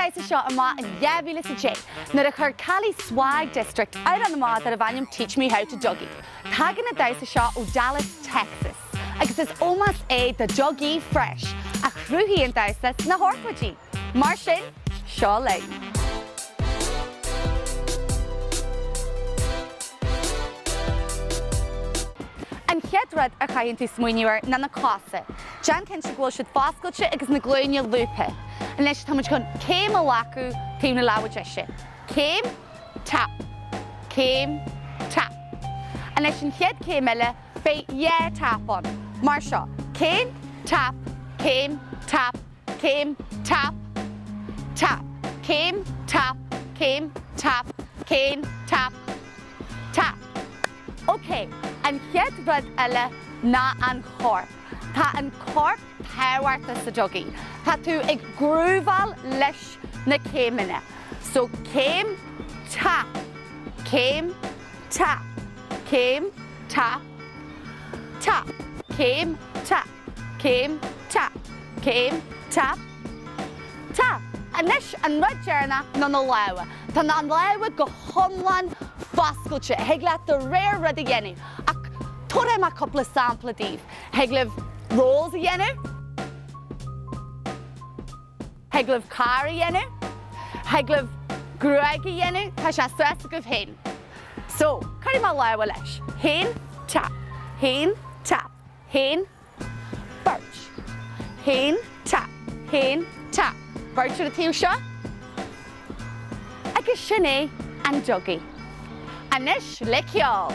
damhsa seo amach in 2010 nuair a chuir Cali Swag District amhrán amach darbh ainm Teach Me How to Dougie. Tagann an damhsa seo ó Dallas, Texas agus is ómós é do Doug E. Fresh, a chruthaigh an damhsa sna hochtóidí. Mar sin, seo linn! An chéad rud a chaitheann tú smaoineamh air ná na cosa. Déan cinnte go bhfuil siad foscailte agus na glúine lúbtha. Anois tá muid chun céim a ghlacadh taobh na láimhe deise. Céim, tap. Céim, tap. Anois an chéad céim eile, beidh dhá tap ann. Mar seo. Céim, tap, céim, tap, céim, tap, tap, céim, tap, céim, tap, céim, tap, tap. Ok, an chéad rud eile ná an corp. Tá an corp tábhachtach sa Dougie. Tá tú ag grúbháil leis na céimeanna. So céim, tap, céim, tap, céim, tap, tap, céim, tap. Céim, tap. Céim, tap. Tap. Anois, an rud deireanach ná na lámha. Tá na lámha go hiomlán foscailte. Thig leat do rogha rud a dhéanamh. Ach tabharfaidh mé cúpla sampla daoibh. Thig libh rolls a dhéanamh. Thig libh carr a dhéanamh. Thig libh gruaig a dhéanamh. Tá sé suas agaibh féin. So, cuirfidh mé lámha leis. Haon, tap. Haon, tap. Haon, beirt. Haon, tap. Haon, tap. Beirt ar an taobh seo. Agus sin é an Dougie. Anois le ceol!